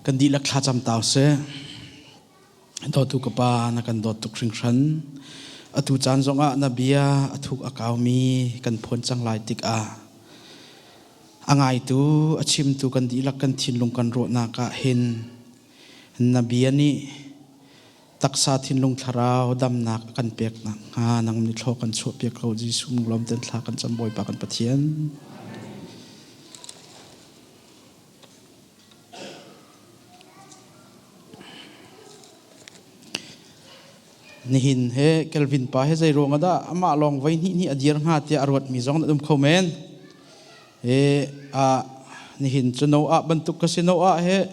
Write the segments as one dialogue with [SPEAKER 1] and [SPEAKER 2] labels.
[SPEAKER 1] Kan dihlak thlacam tau seh. Dawtu ka pa, na kan dawt tuk hringhran. Atu caan zongah na bia a thuk a kaumi kan phuan cang lai tikah a ngaitu, a chimtu kan dihlak kan thinlung kan ruahnak ah hin na bia nih taksa thinlung thlarau damnak a kan pek nakhnga nang nih thlaw kan chuahpiak ko Jesuh lawm ten thla kan cam Bawipa kan Pathian. Nihin he Kelvin pa he zei ruang dah amah lawng voi hnih hnih a dir hnga tiah a ruatmi zong na um kho men. He a nihin cu Noah bantuk ka si Noah he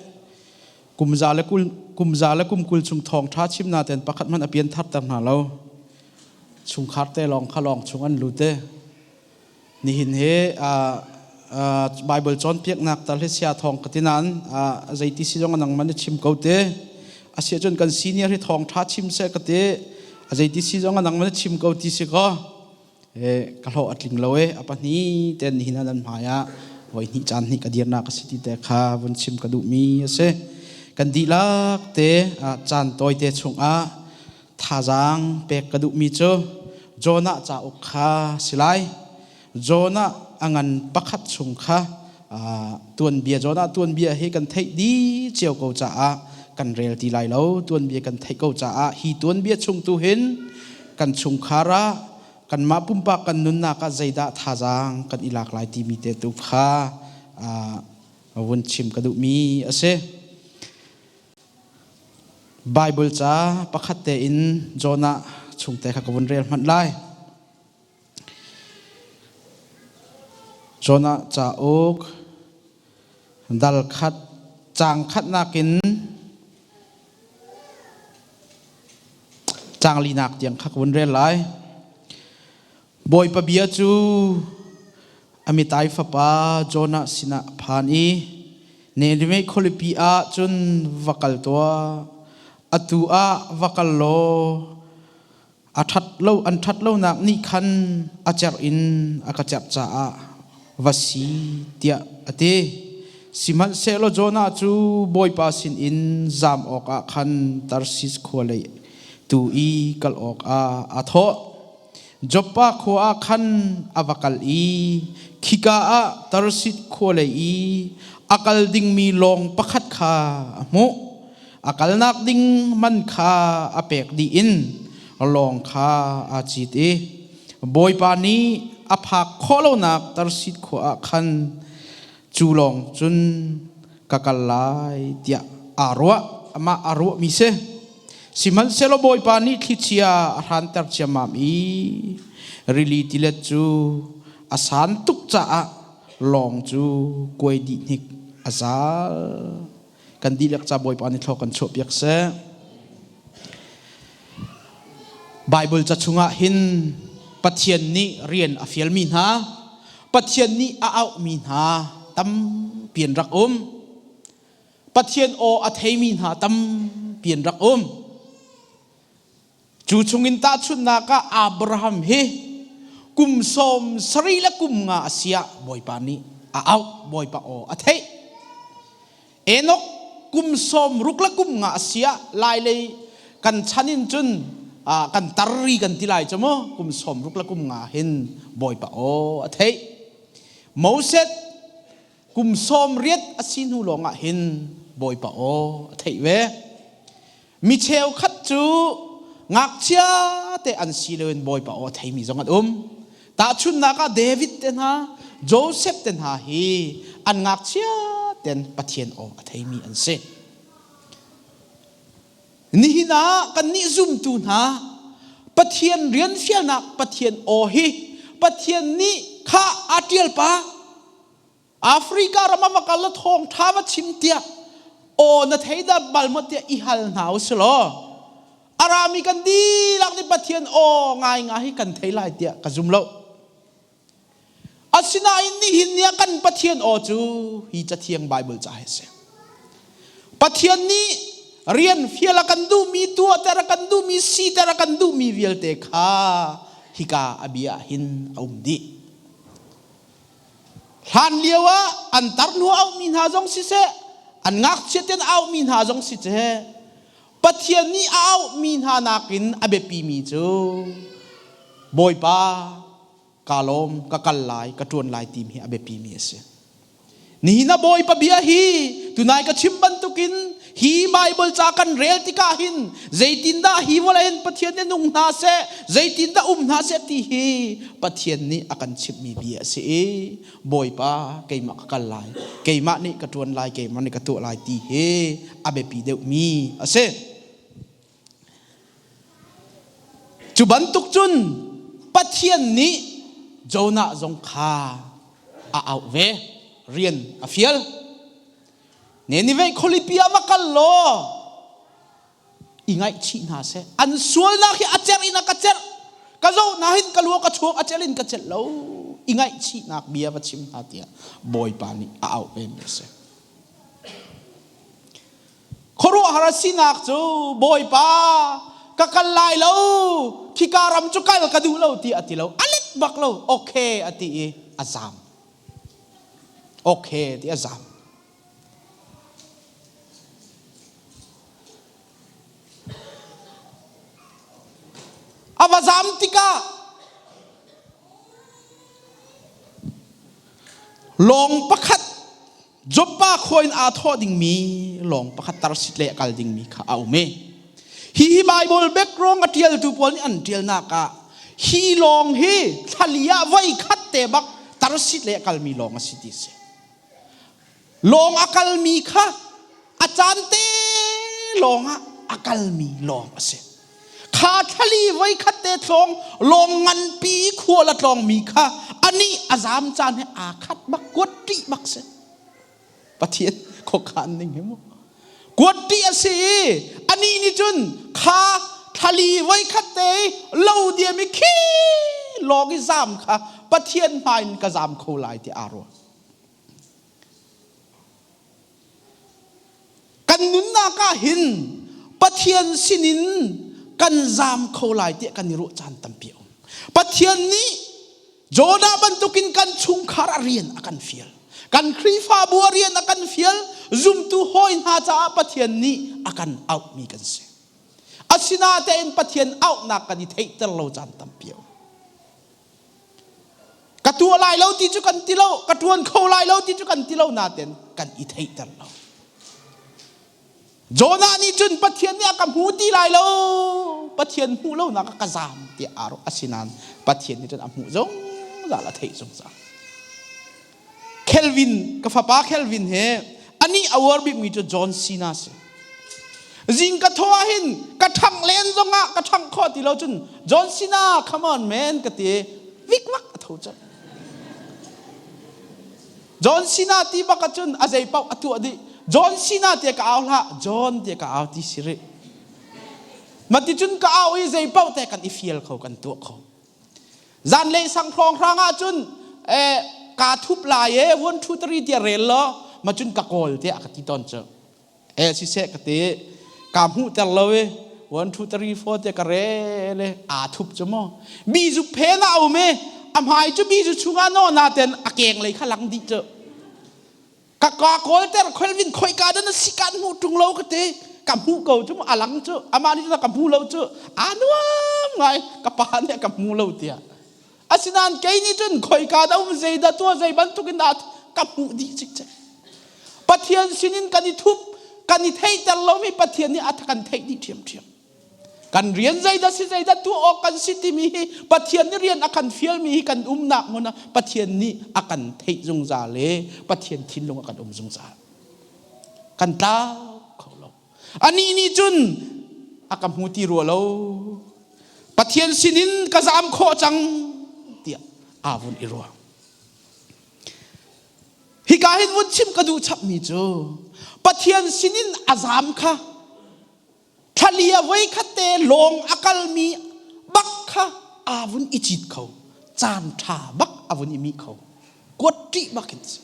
[SPEAKER 1] kum za le kul kum za le kum kul chung thawng ṭha chim na ten pakhat hmanh a pian thar ter hna lo. Chungkhar te lawng kha lawng chung an lut e. Nihin hi Bible cawnpiaknak tal hi sia thawng ka ti nain zeiti si zong nangman na chim ko te. A si ahcun kan senior hi thawng ṭha chim seh ka ti. A zeiti si zong nangman na chim ko ti si kaw ka hlawh a tling lo e. A pahnih ten nihin ah nan hmai ah voi hnih caan hnih ka dirnak a si ti te kha vun chim ka duhmi a si. Kan dihlak te caan tawite chungah Thazaang pek ka duhmi cu Jonah cauk kha si lai. Jonah a ngan pakhat chung kha tuanbia Jonah tuanbia hi kan theih dih cio ko caah kan rel ti lai lo. Tuanbia kan theih ko caah hi tuanbia chung tu hin kan chungkhar ah kanmah pumpak kan nunnak ah zeidah thazaang kan i lak lai timi te tu kha vun chim ka duhmi a si. Baibal ca pakhat tein Jonah chungte kha ka vun rel hmanh lai. Jonah cauk dal khat caang khatnak in caang linak tiang kha ka vun rel lai. Bawipa bia cu Amittai fapa Jonah sinah a phan i Nineveh khualipi ah cun va kal tuah. Atu ah va kal law a ṭhat lo an ṭhat lonak nih khan a cerh in a ka cerh caah va si tiah a ti. Sihmanhsehlaw Jonah cu Bawipa sinin zam awkah khan Tarshish khua lei tu i kal awkah aa thawh. Joppa khua ah khan a va kal i khika ah Tarsis khua lei i a kal dingmi lawng pakhat kha a hmuh. A kalnak ding man kha a pek dih in lawng kha aa cit i Bawipa nih a phak khawh lonak Tarsis khua ah khan cu lawng cun ka kal lai tiah aa ruah. Amah aa ruahmi si. Sihmanhsehlaw Bawipa nih thlichia a hranter ciammam i rili tilet cu a san tuk caah lawng cu kuai dih hnik a zal. Kan dihlak ca Bawipa nih thlaw kan chuahpiak seh. Bible ca chungah hin Pathian nih rian a fialmi hna, Pathian nih a auhmi hna tampi an rak um. Pathian aw a theimi hna tampi an rak um. Cu chungin tahchunhnak ah Abraham hi kum 73 le kum nga a si ah Bawipa nih a auh, Bawipa aw a theih. Enoch kum 60 le kum nga a si ah lailei kan chan in cun kan tarri kan ti lai cu mu kum 60 le kum nga hin Bawipa aw a theih. Moses Kum 80 a si hnu lawngah hin Bawipa aw a theih ve. Mi cheukhat cu ngakchia te an si loin Bawipa aw a theimi zong an um. Tahchunhnak ah David te hna, Joseph te hna hi an ngakchia ten Pathian aw a theimi an si. Nihin ah kannih zumtu hna Pathian rian fialnak Pathian aw hi Pathian nih kha aa ṭial pa Africa ram ah va kal la thawng ṭha va chim tiah aw na thei dah bal maw tiah i hal hna u si law a rami kan dihlak nih Pathian aw ngai nga hi kan thei lai tiah ka zum lo. Asinain nihin ni ah kan Pathian aw cu hi Cathiang Baibal ca hi a si. Pathian nih rian fial a kan duhmi, tuahter a kan duhmi, siter a kan duhmi vialte kha hika a bia ah hin a um dih. Hlan lio ah an tarnu a auhmi hna zong siseh, An ngakchia ten aumi hna zong si seh, Pathian nih a auhmi hna nakin a biapimi cu Bawipa ka lawm, ka kal lai, ka ṭuan lai timi hi a biapimi a si. Nihin ah Bawipa bia hi tunai ka chim bantukin hi Bible ca kan rel tikah hin zeitindah hi vawlei in Pathian nih nung hna seh, zeitindah um hna seh ti hi Pathian nih a kan chimhmi bia a si i Bawipa keimah ka kal lai, keimah nih ka ṭuan lai, keimah nih ka tuah lai ti hi a biapi deuhmi a si. Cu bantuk cun Pathian nih Jonah zong kha a auh ve, rian a fial. Nineveh khualipi ah va kal law i ngaihchih hna seh. An sualnak hi a cerh in a ka cerh. Ka zoh hna hin ka lua ka chuak a celh in ka celh lo. I ngaihchihnak bia va chim hna tiah Bawipa nih a auh ve mi a si. Khuaruahhar a sinak cu Bawipa ka kal lai lo khika ram cu kal ka duh lo ti a ti lo a let bak lo okay a ti i a zam okay ti a zam a va zam tikah lawng pakhat Joppa khua in aa thawh dingmi lawng pakhat Tarsit lei a kal dingmi kha a um i hi hi Bible background a ṭialtu pawl nih an ṭialnak ah hi lawng hi thlali ah voi khat te bak Tarsit lei a kalmi lawng a si ti a si. Lawng a kalmi kha a caan te lawng ah a kalmi lawng a si. Kha thlali voi khat te tlawng lawng nganpi khual a tlawngmi kha anih a zam caan he aa khat bak kuat ṭih bak si. Pathian khuakhan ning hi mu. Kuat ṭih a si i anih nih cun kha thlali voi khat te lo diam i khi lawng i zam kha Pathian hmai in ka zam kho lai ti aa ruah. Kan nunnak ah hin Pathian sinin kan zaam kho lai tiah kan i ruah caan tampi a um. Pathian nih Jonah bantukin kan chungkhar a rian a kan fial. Kan Khrihfabu a rian a kan fial. Zumtu hawi hna caah Pathian nih a kan auhmi kan si. Asinain Pathian auhnak kan i theihter lo caan tampi a um. Ka tuah lai lo ti cu kan ti lo, ka ṭuan kho lai lo ti cu kan ti lo nain kan i theihter lo. Jonah nih cun Pathian nih a ka hmu ti lai lo, Pathian hmuh lonak ah ka zaam tiah aa ruah. Asinain Pathian nih cun a hmuh zungzal, a theih zungzal. Kelvin, ka fapa Kelvin he anih a uar bikmi cu John Cena si. Zing ka thaw ah hin ka ṭhangh len zongah ka ṭhangh khawh ti lo cun John Cena come on man ka ti vikvak a tho colh. John Cena ti bak ahcun a zei paoh a tuah dih. John Cena tiah ka au hlah, John tiah ka au ti si rih. Mati cun ka au i zei paoh te kan i fial kho kan tuah kho. Zanlei sang hrawnghrang ahcun eh, kaa thup lai e one two three tiah rel law ma cun ka kawl tiah ka ti tawn cu. Eh siseh ka ti kaa hmuhter lo i one two three four tiah ka rel i aa thup cu mu. Bizu phen ah a um i a hmai cu bizu chungah naw naten a keng lei kha lang dih cu. Ka ka kawlter khualvin khoika dah na si kan hmuh ṭung lo ka ti. Ka hmuh ko cu a lang cu amah nih cun ka hmu lo cu aa nuam ngai ka pa nih ka hmu lo tiah. Asinain kei nih cun khoika dah um zei dah tuah zei bantuk in dah ka hmuh dih cikcek. Pathian sinin kan i thup kan i theihter lomi Pathian nih a kan theih dih ṭhiamṭhiam. Kan rian zeidah si zeidah tuah awk kan si timi hi Pathian nih rian a kan fialmi hi kan umnak hmun ah Pathian nih a kan theih zungzal i Pathian thinlung a kan um zungzal. Kan tlau kho lo. Anih nih cun a ka hmu ti rua lo. Pathian sinin ka zaam khawh cang tiah aa vun i ruah. Hika hin vun chim ka duh chapmi cu Pathian sinin a zaam kha Thlalia voikhat te lawng a kalmi bak kha aa vun i cit kho. Caan ṭha bak a vun i mi kho. Kuat ṭih bak in si.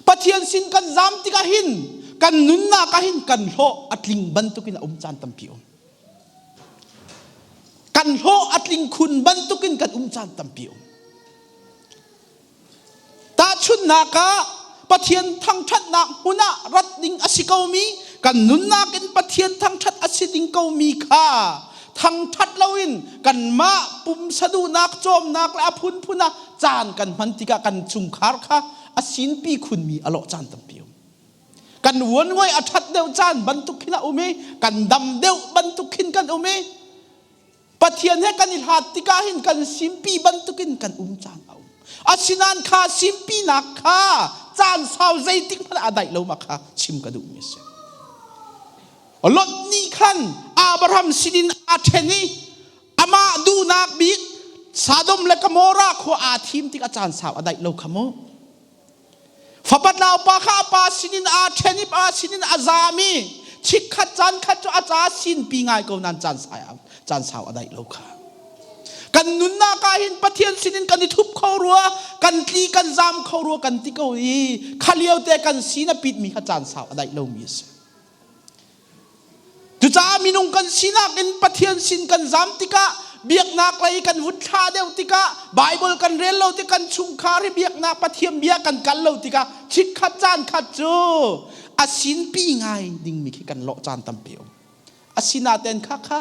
[SPEAKER 1] Pathian sin kan zam tikah hin kan nunnak ah hin kan hlawh a tling bantukin a um caan tampi um. Kan hlawh a tling khun bantukin kan um caan tampi um. Tahchunhnak ah. Pathian thangṭhatnak hmun ah rat ding a si komi, kan nunnak in Pathian thangṭhat a si ding komi kha thangṭhat loin kanmah pumsa duhnak cawmnak le a phunphun ah caan kan hman tikah kan chungkhar kha a sinpi khunmi a lawh caan tampi um. Kan vuanngoi a ṭhat deuh caan bantuk khin a um i kan dam deuh bantuk khin kan um i Pathian he kan i hlat tikah hin kan simpi bantukin kan um caan a um. Asinain kha simpinak kha caan sau zeitik hmanh a daih lo ma kha chim ka duhmi a si. Lot nih khan Abraham sinin aa ṭhen i amah duhnak bik Sodom le Gomorrah khua aa thim tikah caan sau a daih lo kha mu. Fapa naupa kha a pa sinin aa ṭhen i pa sinin a zaam i chikkhat caan khat cu a ca sinpi ngai ko nain caan caan sau a daih lo kha. Kan nunnak ah hin Pathian sinin kan i thup kho rua, kan tli kan zaam kho rua kan ti ko i kha lio te kan sin a pitmi kha caan sau a daih lomi a si. Cucaah minung kan sinak in Pathian sin kan zam tikah biaknak lei kan vun thla deuh tikah Bible kan rel lo tik kan chungkhar hi biaknak Pathian bia kan kal lo tikah chikkhat caan khat cu a sinpi ngai dingmi khi kan lawh caan tampi um. Asinaten kha kha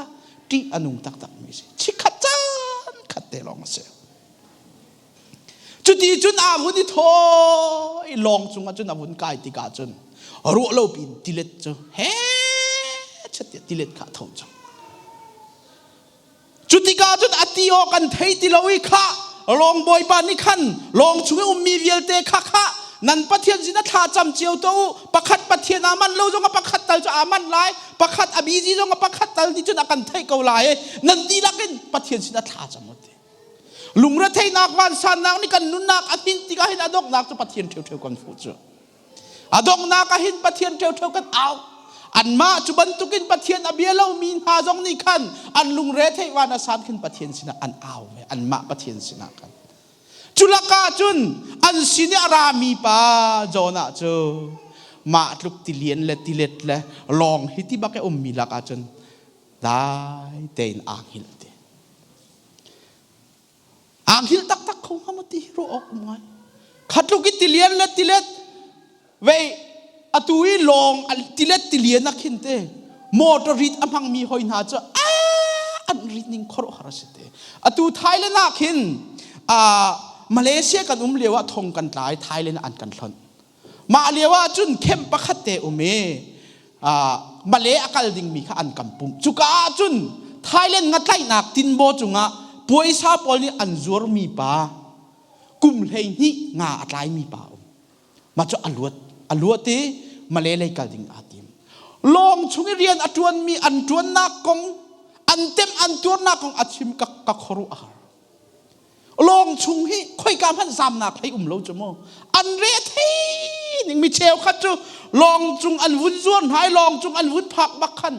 [SPEAKER 1] ṭih a nung taktak mi si. Chikkhat caan khat te lawng a si. Cuti cun aa vun i thaw i lawng cungah cun a vun kai tikah cun ruah lo piin tilet cu he chat tilet kha a tho cang. Cu tikah cun a ti awk an thei ti lo i kha lawng bawipa nih khan lawng chung i ummi vialte kha kha nan Pathian sin a thla cam cio to u pakhat Pathian aa man lo zong a pakhat tal cu aa man lai pakhat a busy zong a pakhat tal nih cun a kan theih ko lai nan dihlak in Pathian sin a thla cam u ti Lungretheihnak vansannak nih kan nunnak a hninh tikah hin a donghnak cu Pathian ṭheuṭheu kan fuh cu. A donghnak ah hin Pathian ṭheuṭheu kan au. Anmah cu bantukin Pathian a bia lomi hna zong nih khan an lungre theih van a san khin Pathian sinah an au ve. Anmah Pathian sinah khan. Cu lakah cun an sin i a rami pa Jonah cu mah tluk tilian le tilet le lawng hi ti bak i ummi lakah cun dai tein aa hngilh ti. Aa hngilh taktak kho hnga maw ti hi ruah awk um ngai. Khatluk i tilian le tilet vei atu i lawng tilet tilian a khin te motor rit a hmangmi hoi hna cu an rit ning khuaruahhar a si te. Atu Thailand ah khin Malaysia kan um lio ah thong kan tla i Thailand ah an kan hlonh. Mah lio ah cun camp pakhat te um i Malay a kal dingmi kha an kan pumh. Cuka ah cun Thailand ngatlaihnak tinbaw cungah puaisa pawl nih an zuarmi pa kum 12 nga a tlaimi pa um. Mah cu a luat. A luat i Malay lei kal ding aa tim. Lawng chung i rian a ṭuanmi an ṭuannak kong, an temh an tuarnak kong a chim ka, ka khuaruah a har. Lawng chung hi khoika hmanh zamnak hlei um lo cu mu. An re thei ning mi cheukhat cu lawng cung an vun zuar hna i lawng cung an vun phak bak khan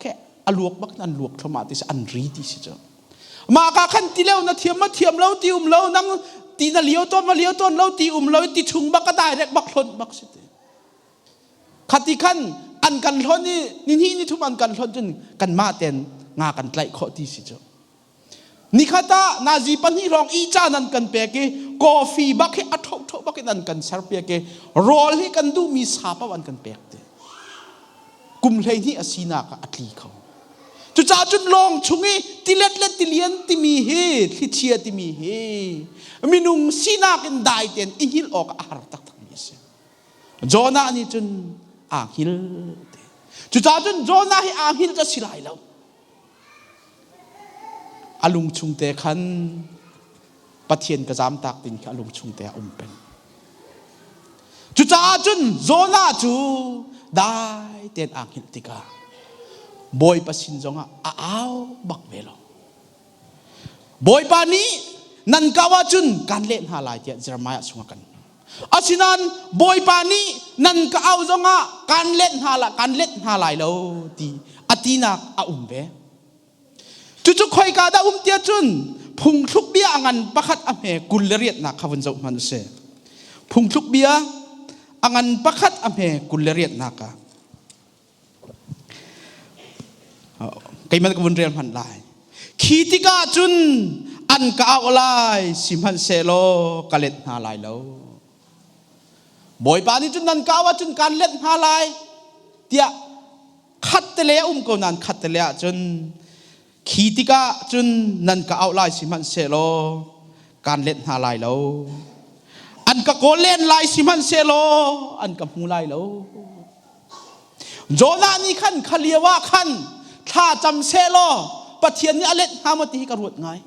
[SPEAKER 1] ke a luak bak an luak thluahmah ti si an ri ti si cu. Mah ka khan ti leo na thiam ma thiam lo ti um lo nang ti na lio tawn ma lio tawn lo ti um lo ti chung bak ka direct bak hlon bak si ti. Khati khan an kan hlon i ni hnih ni thum an kan hlon cun kan mah ten nga kan tlaih khawh ti si cu. Nikhat ah nazi pahnih hrawng i caan an kan pek i coffee bak hi a ṭhoṭho bak in an kan serpiak i rawl hi kan duhmi sa paoh an kan pek ti. Kum 12 a sinak ah a tli kho. Cucaah cun lawng chung i tilet le tilian timi hi thlichia timi hi minung sinak in dai tein i hngilh awk a har taktakmi a si. Jonah nih cun aa hngil ti. Cucaah cun Jonah hi aa hngilh cu a si lai lo. A lungchung te khan Pathian ka zamtak ding khi a lungchung te a um peng. Cucaah cun Jonah cu dai tein aa hngilh tikah Bawipa sin zongah a au bak ve lo. Bawipa nih nan kau ahcun kan leh hna lai tiah Jeremiah chungah kan Asinain Bawipa nih nan ka au zongah kan let hna la kan let hna lai lo ti a tinak a um ve. Cucu khoika dah um tiah cun phungthluk bia a ngan pakhat a hme 28nak kha vun zoh hmanh u sih. Phungthluk bia a ngan pakhat a hme 28nak ah Keimah ka vun rel hmanh lai. Khi tikah cun an ka auh lai, sihmanhsehlaw ka let hna lai lo. Bawipa nih cun nan kau ahcun kaan let hna lai tiah khat te le a um ko nain khat te le ahcun khi tikah cun nan ka auh lai sihmanhsehlaw kaan let hna lai lo. An ka kawl len lai sihmanhsehlaw an ka hmu lai lo. Jonah nih khan kha lio ah khan thla cam sehlaw Pathian nih a let hnga maw ti hi ka ruat ngai.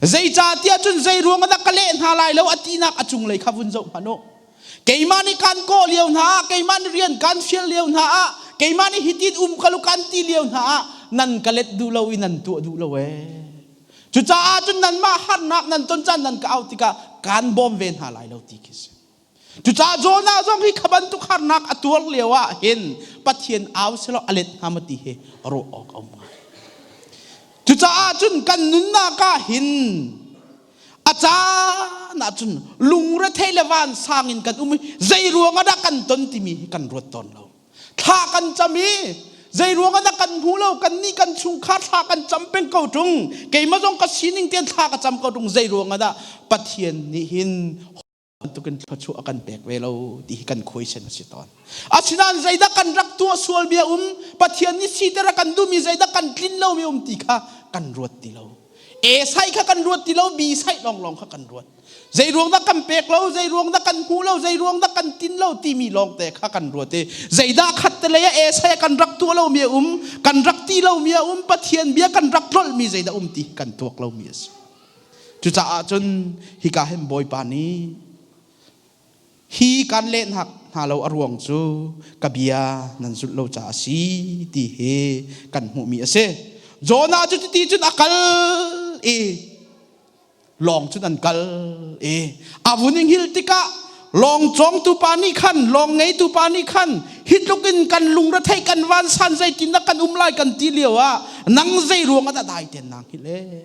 [SPEAKER 1] Zeicahtiah cun zei ruang ah dah ka leh hna lai lo a tinak a cunglei kha vun zoh hmanh u. Keimah nih kaan kawh lio hna ah, keimah nih rian kaan fial lio hna ah, keimah nih hitin um ka lu kaan ti lio hna ah nan ka let duh lo i nan tuah duh lo ee. Cucaah cun nanmah harnak nan ton caan nan ka auh tikah kaan bawm ve hna lai lo ti khi si. Cucaah Jonah zong hi kha bantuk harnak a tuar lio ah hin Pathian au selaw a let hnga maw ti hi ruah awk a um ngai. Cucaah cun kan nunnak ah hin a caan ah cun lungrethei le vansang in kan um i zei ruang ah dah kan ton timi hi kan ruat tawn lo. Thla kan cam i zei ruang ah dah kan hmu lo kan nih kan chungkhar thla kan cam peng ko ṭung keimah zong ka sining tein thla ka cam ko ṭung zei ruang ah dah Pathian nih hin bantukin thluachuah a kan pek ve lo ti hi kan khuaisen a si tawn. Asinain zeidah kan rak tuah sualmi a um, Pathian nih siter a kan duhmi zeidah kan tlin lomi um ti kha kan ruat ti lo. A sai kha kan ruat ti lo, B sai lawnglawng kha kan ruat. Zei ruang dah kan pek lo, zei ruang dah kan hmu lo, zei ruang dah kan tin lo timi lawng te kha kan ruat i zeidah khat te lei ah A sai kan rak tuah lomi a um, kan rak ti lomi a um, Pathian bia kan rak tlolhmi zeidah um ti kan tuak lomi a si. Cucaah cun hika hin Bawipa nih hi kan lehnak hna lo a ruang cu ka bia nan zulh lo caah a si ti hi kan hmuhmi a si. Jonah cu cuti cun a kal i lawng cun an kal i a vun i hngilh tikah lawng cawngtu pa nih khan lawng ngeitu pa nih khan hi tluk in kan lungretheih kan vansan zeitindah kan um lai kan ti lio ah nang zei ruang ah dah dai ten naa hngilh ee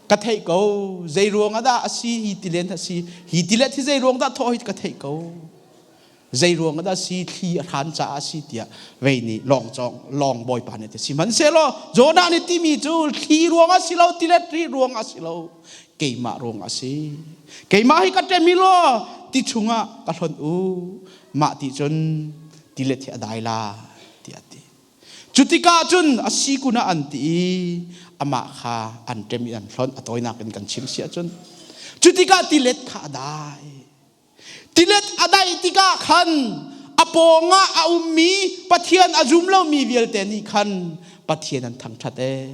[SPEAKER 1] Ka theih ko. Zei ruang ah dah a si hi tilet a si? Hi tilet hi zei ruang dah thawh hi ka theih ko. Zei ruang ah dah si thli a hran caah a si tiah vei nih lawng cawng lawng bawipa nih ti sihmanhsehlaw Jonah nih timi cu thli ruang ah si lo tilet ri ruang ah si lo keimah ruang ah si. Keimah hi ka ṭem i law ti chungah ka hlonh u mah ti cun tilet hi a dai la tiah a ti. Cutikah cun a si kun ah an ti i amah kha an ṭem i an hlonh a tawinak in kan chim si ahcun cutikah tilet kha a dai. Tilet a daih tikah khan a pawngah a ummi Pathian a zum lomi vialte nih khan Pathian an thangṭhat ee.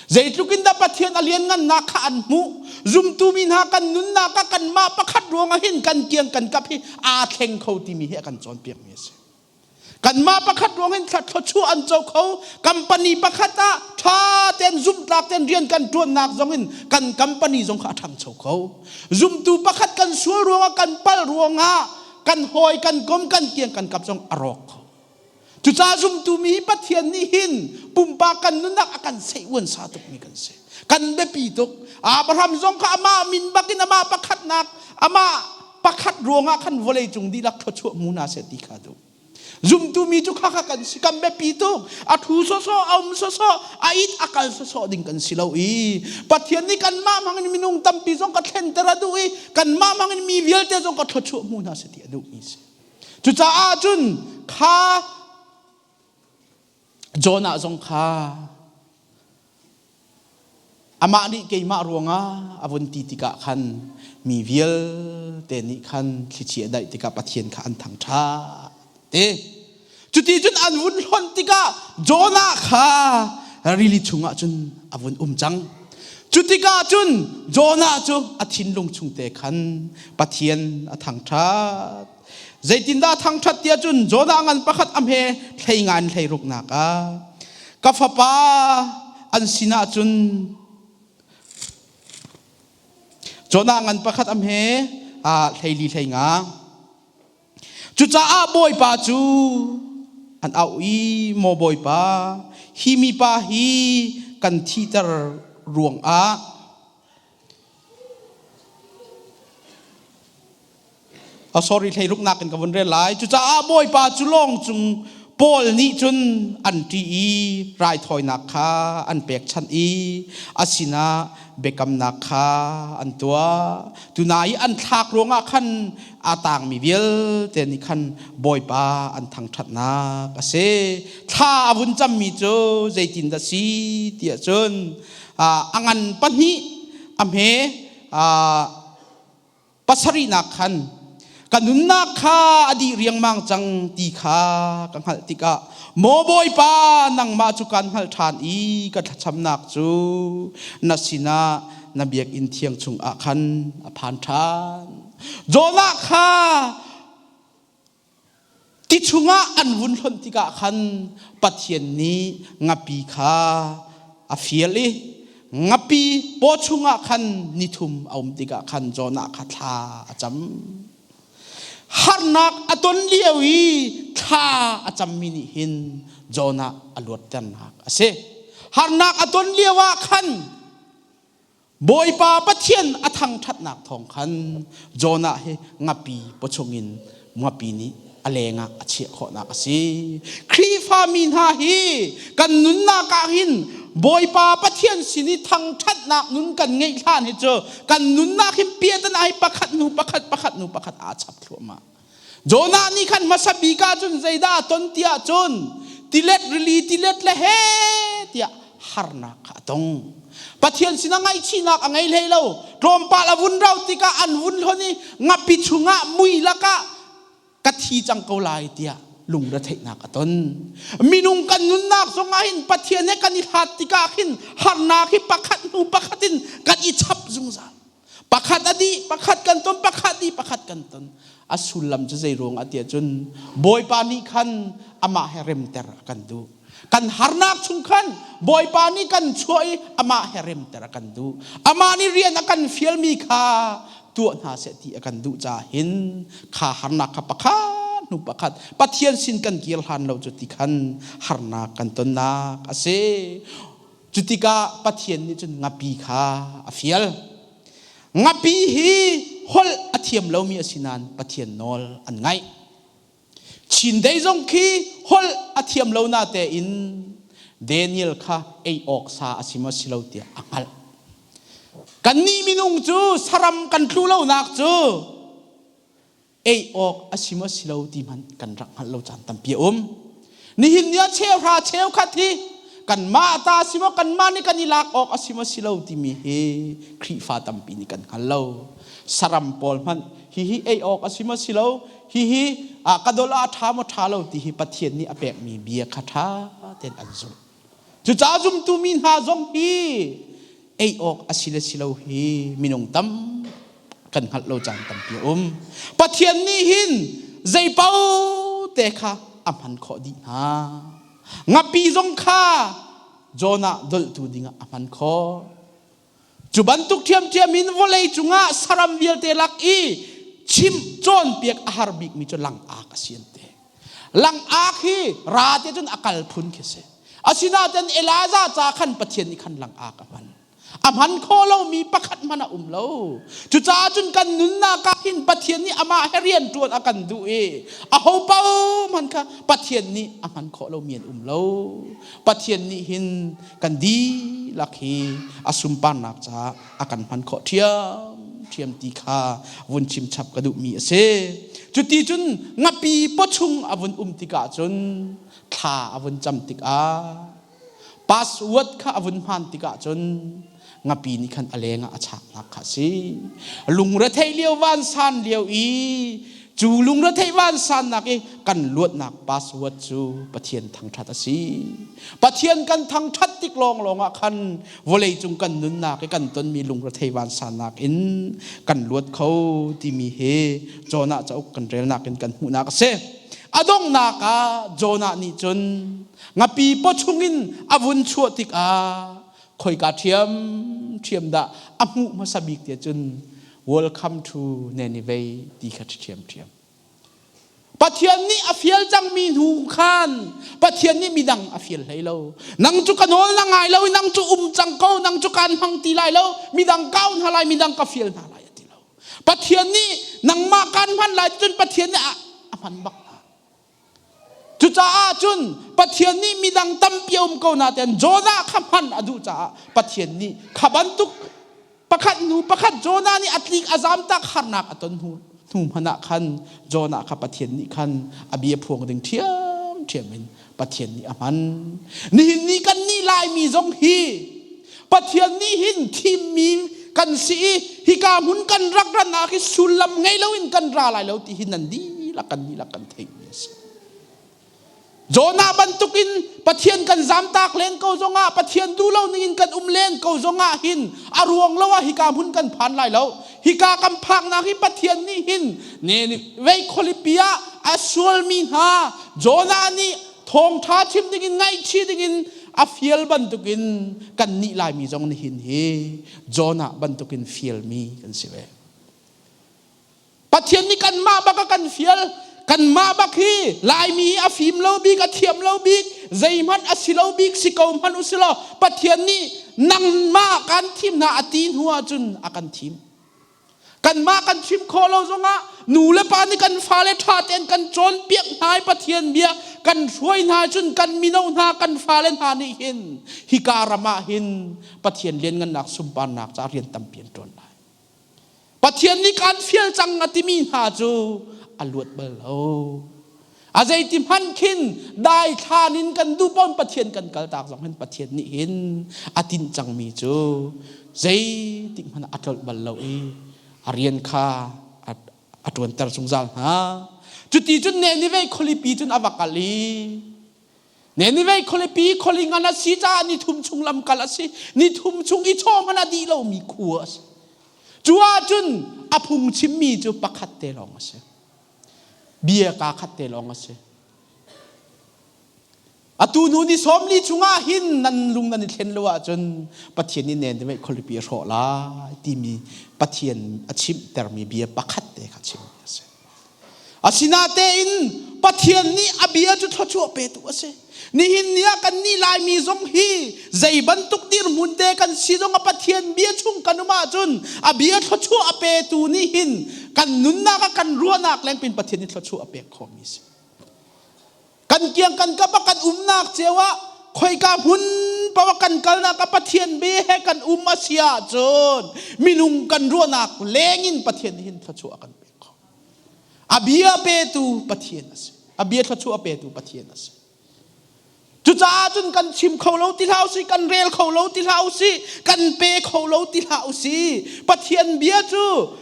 [SPEAKER 1] Zeitluk in dah Pathian a lianngannak kha an hmuh. Zumtu mi hna kan nunnak ah kanmah pakhat ruangah hin kan kiang kan kap hi aa thleng kho timi hi a kan cawnpiakmi a si. Kanmah pakhat ruang in thluachuah an co kho. Company pakhat ah ṭha tein zumhtlak tein rian kan ṭuannak zong in kan company zong kha a ṭhangcho kho. Zumtu pakhat kan sual ruangah kan pal ruangah kan hawi kan kom kan kiang kan kap zong a rawk kho. Cucaah zumtu mi hi Pathian nih hin pumpak kan nunnak a kan seih uan sa tukmi kan si. Kan biapi tuk. Abraham zong kha amah min bakin amah pakhatnak amah pakhat ruangah khan vawlei cung dihlak thluachuah hmu hna seh ti kha duh. Zumtu mi cu kha kha kan si kan biapi tuk. A thu sawsawh, a um sawsawh, a it a kal sawsawh ding kan si lo i Pathian nih kanmah hmangin minung tampi zong ka thlenter a duh i kanmah hmangin mi vialte zong ka thluachuah hmu hna seh ti a duhmi si. Cucaah cun kha Jonah zong kha Amah nih keimah ruangah a vun ti tikah khan mi vialte nih khan thlichia daih tikah Pathian kha an thangṭhat ti. Cuti cun an vun hlonh tikah Jonah kha rili chungah cun a vun um cang. Cu tikah cun Jonah cu a thinlung chungte khan Pathian a thangṭhat. Zeitindah a thangṭhat tiah cun Jonah ngan pakhat a hme thlei nga in hlei ruknak ah ka fapa an sinah cun Jonah ngan pakhat a hme hleili hlei nga. Cucaah Bawipa cu an auh i maw Bawipa hi mipa hi kan thihter ruangah Sorry, hleiruknak in ka vun rel lai. Cucaah Bawipa cu lawng cung Paul nih cun an ṭih i raithawinak kha an pekchanh i a sinah biakamnak kha an tuah. Tuna i an thlak ruangah khan a tangmi vialte nih khan Bawipa an thangṭhatnak a si. Thla a vun cammi cu zeitindah si tiah cun a ngan pahnih a hme pasarihnak khan ka nunnak kha a dih riangmang cang ti kha ka hngalh tikah maw Bawipa nangmah cu kaan hngalh ṭhan i ka thlacamnak cu na sinah na biakinn thiang chungah khan a phan ṭhan. Jonah kha Ti chungah an vun hlonh tikah khan Pathian nih ngapi kha a fial i ngapi paw chungah khan nithum a um tikah khan Jonah kha thla a cam. Harnak a ton lio i thla a cammi nih hin Jonah a luatternak a si. Harnak a ton lio ah khan Bawipa Pathian a thangṭhatnak thawng khan Jonah hi ngapi pawchung in ngapi nih a lengah a chiah khawhnak a si. Khrihfa mi hna hi kan nunnak ah hin Bawipa Pathian sin i thangṭhatnak nun kan ngeih hlan hi cu kan nunnak hin piatana hi pakhat hnu pakhat pakhat hnu pakhat aa chap thluahmah. Jonah nih khan hmasa bik ah cun zeidah a ton tiah cun tilet rili tilet le he tiah harnak kha a tong. Pathian sinah ngaihchihnak a ngei hlei lo. Tlawmpal a vun rau tikah an vun hlon i ngapi chungah mui lakah ka thi cang ko lai tiah lungretheihnak a ton. Minung kan nunnak zongah hin Pathian he kan i hlat tikah khin harnak hi pakhat hnu pakhat in kan i chap zungzal. Pakhat a dih, pakhat kan ton, pakhat dih, pakhat kan ton. A sullam cu zei ruang ah tiah cun Bawipa nih khan amah he remter a kan duh. Kan harnak chung khan Bawipa nih kan chuah i amah he remter a kan duh. Amah nih rian a kan fialmi kha tuah hna seh ti a kan duh caah hin kha harnak kha pakhat hnu pakhat Pathian sin kan kir hlan lo cu ti khan harnak kan tonnak a si. Cutikah Pathian nih cun ngapi kha a fial. Ngapi hi holh a thiam lomi a si nain Pathian nawl an ngaih. Chindeih zong khi holh a thiam lo na tein Daniel kha ei awk sa a si maw si lo tiah a hngalh. Kannih minung cu saram kan tlu lonak cu ei awk a si maw si lo ti hmanh kan rak hngalh lo caan tampi a um. Nihin ni ah cheuhra cheukhat hi kanmah ta si maw kanmah nih kan i lak awk a si maw si lo timi hi Khrihfa tampi nih kan hngal lo. Saram pawl hmanh hihi ei awk a si maw si lo hihi ka dol ah a ṭha maw ṭha lo ti hi Pathian nih a pekmi bia kha ṭha tein an zulh. Cucaah zumtu mi hna zong hi ei awk a si le si lo hi minung tam kan hngalh lo caan tampi a um. Pathian nih hin zeipaoh te kha a hman khawh dih hna. Ngapi zong kha Jonah dolhtu dingah a hman khawh. Cu bantuk ṭhiamṭhiam in vawlei cungah saram vialte lak i chimh cawnpiak a har bikmi cu langak a si an ti. Langak hi ra te cun a kal phun khi si. Asinain Elijah ca khan Pathian nih khan langak a hman. A hman khawh lomi pakhat hmanh a um lo. Cucaah cun kan nunnak ah hin Pathian nih amah he rian ṭuan a kan duh i aho paoh hmanh kha Pathian nih a hman khawh lomi an um lo. Pathian nih hin kan dihlak hi a sunparnak caah a kan hman khawh ṭhiamṭhiam ti kha vun chim chap ka duhmi a si. Cuti cun ngapi pawchung a vun um tikah cun thla a vun cam tikah password kha a vun hman tikah cun ngapi nih khan a lengah a chaknak kha a si. Lungretheih lio vansan lio i cu lungretheih vansannak i kan luatnak password cu Pathian thangṭhat a si. Pathian kan thangṭhat tik lawnglawng ah khan vawleicung kan nunnak i kan tonmi lungrethei vansannak in kan luat kho timi hi Jonah cauk kan relnak in kan hmuhnak a si. A donghnak ah Jonah nih cun ngapi paw chungin a vun chuah tikah khoika ṭhiam ṭhiam dah a hmuh hmasa bik tiah cun welcome to Nineveh ti kha ṭhiam ṭhiam. Pathian nih a fial cangmi hnu khan Pathian nih midang a fial hlei lo. Nang cu ka nawl na ngai lo i nang cu um cang ko, nang cu kaan hmang ti lai lo, midang ka hna lai, midang ka fial hna lai a ti lo. Pathian nih nangmah kaan hman lai cun Pathian nih a hman bak hna. Cucaah cun Pathian nih midang tampi a um ko nain Jonah kha hman a duh caah Pathian nih kha bantuk pakhat hnu pakhat Jonah nih a tlik a zam tak harnak a ton hnu hnu hmanh ah khan Jonah kha Pathian nih khan a bia phuang ding ṭhiamṭhiam in Pathian nih a hman. Nihin ni kan nih Laimi zong hi Pathian nih hin thimmi kan si i hika hmun kan rak rannak hi sullam ngei loin kan ra lai lo ti hi nan dihlak kan dihlak kan theihmi a si. Jonah bantukin Pathian kan zamtak len ko zongah Pathian duh lo ningin kan um len ko zongah hin a ruang lo ah hika hmun kan phan lai lo. Hika kan phaknak hi Pathian nih hin vei khualipi ah a sualmi hna Jonah nih thawngṭha chim dingin ngaihchih dingin a fial bantukin kan nih Laimi zong nihin hi Jonah bantukin fialmi kan si ve. Pathian nih kanmah bak a kan fial. Kanmah bak hi Laimi hi a fim lo bik, a thiam lo bik, zeihmanh a si lo bik si ko hmanh u si law Pathian nih nangmah kan thim hna a ti hnu ahcun a kan thim. Kanmah kan chim khawh lo zongah nu le pa nih kan fale ṭha tein kan cawnpiak hna i Pathian bia kan hruai hna cun kan mino hna kan fale hna nih hin hika ram ah hin Pathian lianngannak sunparnak ca rian tampi an ṭuan lai. Pathian nih kaan fial cang a timi hna cu a luat bal lo. A zeiti hmanh khin daithlan in kan duh pawn Pathian kan kaltak zong hin Pathian nih hin a tinh cangmi cu zeitik hmanh a tlolh bal lo i a rian kha a ṭuanter zungzal hna. Cuti cun Nineveh khualipi cun a va kal i Nineveh khualipi khuali ngan a si caah ni thum chung lamkal a si. Ni thum chung i chaw hmanh a dih lomi khua a si. Cu ahcun a phung chimmi cu pakhat te lawng a si. Bia kaa khat te lawng a si. Atu hnu ni 40 chungah hin nan lung nan i thlen lo ahcun Pathian nih Nineveh khualipi a hrawh lai timi Pathian a chimhtermi bia pakhat te kha chim a si. Asinatein Pathian nih a bia cu thluachuah petu a si. Nihin ni ah kannih Laimi zong hi zei bantuk dirhmun te kan si zong a Pathian bia chung kan um ahcun a bia thluachuah a petu nih hin kan nunnak ah kan ruahnak lengpin Pathian nih thluachuah a pek khawhmi a si. Kan kiang kan kap ah kan umnak cio ah khoika hmun paoh kan kalnak ah Pathian bia he kan um a si ahcun minung kan ruahnak lengin Pathian nih hin thluachuah a kan pek khawh. A bia petu Pathian a si. A bia thluachuah a petu Pathian a si. Cucaah cun kan chim kho lo ti hlah usih, kan rel kho lo ti hlah usih, kan pe kho lo ti hlah usih. Pathian bia cu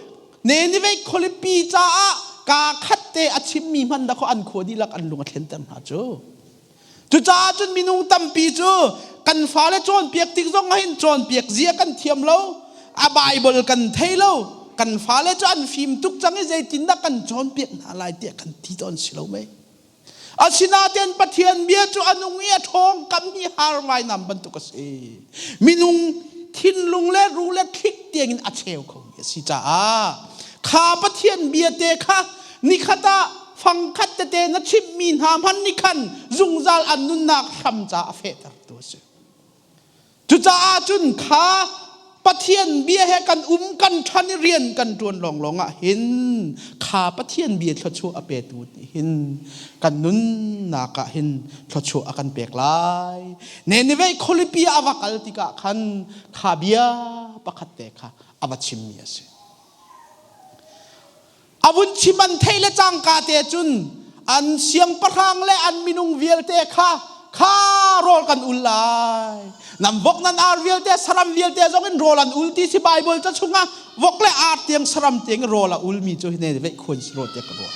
[SPEAKER 1] Nineveh khualipi caah kaa khat te a chimmi hmanh dah an khua dihlak an lung a thlenter hna cu. Cucaah cun minung tampi cu kan fale cawnpiak tik zong ah hin cawnpiak zia kan thiam lo, a Bible kan thei lo, kan fale cu an fim tuk cang i zeitindah kan cawnpiak hna lai tiah kan ti tawn si lo mei. Asinain Pathian bia cu a nung i a ṭhawng kam hi har vainam bantuk a si. Minung thinlung le ruh le thlik tiangin a cheu khomi a si caah kha Pathian bia te kha nikhat ah fangkhat tete na chimhmi hna hmanh nih khan zungzal an nunnak hram ca a fehtertu a si. Cucaah cun kha Pathian bia he kan um kan ṭhan i rian kan ṭuan lawnglawng ah hin kha Pathian bia thluachuah a petu nih hin kan nunnak ah hin thluachuah a kan pek lai. Nineveh khualipi ah a va kal tikah khan kha bia pakhat te kha a va chimmi a si. A vun chim an theih le cangka te cun an siangpahrang le an minung vialte kha kha rawl kan ul lai. Nan vok nan ar vialte saram vialte zong in rawl an ul ti si Bible ca chungah vok le ar tiang saram tiang rawl a ulmi cu hine veih khuan si rawl tiah ka ruah.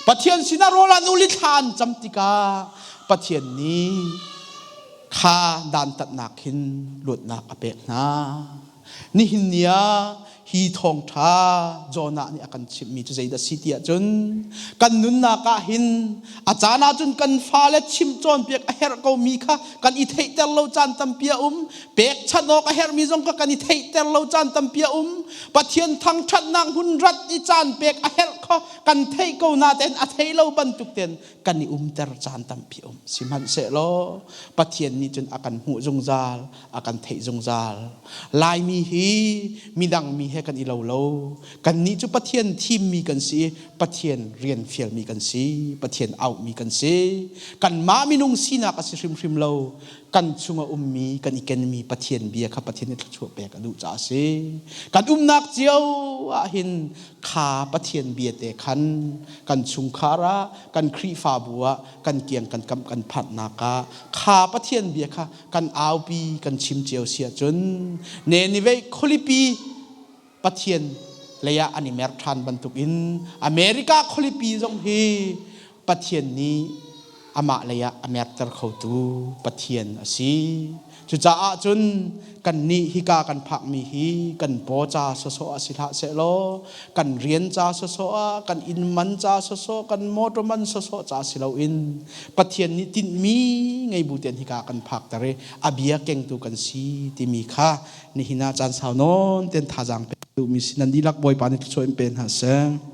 [SPEAKER 1] Pathian sinah rawl an ul i thla an cam tikah Pathian nih kha dantatnak hin luatnak a pek hna. Nihin ni ah hi thawngṭha Jonah nih a kan chimhmi cu zeidah si ti ahcun kan nunnak ah hin a caan ahcun kan fale chimh cawnpiak a herh komi kha kan i theihter lo caan tampi a um pekchanh awk a herhmi zong kha kan i theihter lo caan tampi a um Pathian thangṭhatnak hmun rat i caan pek a herh kho. kha kan theih ko natein a thei lo bantuk ten kan i umter caan tampi um. Sihmanhsehlaw Pathian nih cun a kan hmuh zungzal, a kan theih zungzal. Laimi hi midang mi he kan i lo lo. Kannih cu Pathian thimmi kan si i Pathian rian fialmi kan si, Pathian auhmi kan si. Kanmah minung sinak a si hrimhrim lo. Kan chung a ummi, kan i kenmi Pathian bia kha Pathian nih thluachuah pek a duh caah a si. Kan umnak cio ah hin kha Pathian bia te khan kan chungkhar ah, kan Khrihfabu ah, kan kiang kan kam kan phanhnak ah kha Pathian bia kha kan aupi kan chim cio si ahcun Nineveh khualipi Pathian lei ah an i mer ṭhan bantukin America khualipi zong hi Pathian nih amah lei ah a merter khotu Pathian a si. Cucaah cun kannih hika kan phakmi hi kan paw ca sawsawh ah si hlah sehlaw kan rian ca sawsawh ah kan inn man ca sawsawh kan motor man sawsawh ca si loin Pathian nih tinhmi ngei bu tein hika kan phakter i a bia kengtu kan si timi kha nihin ah caan sau nawn ten thazaang pek duhmi si nan dihlak Bawipa nih thluachuah in pe hna seh.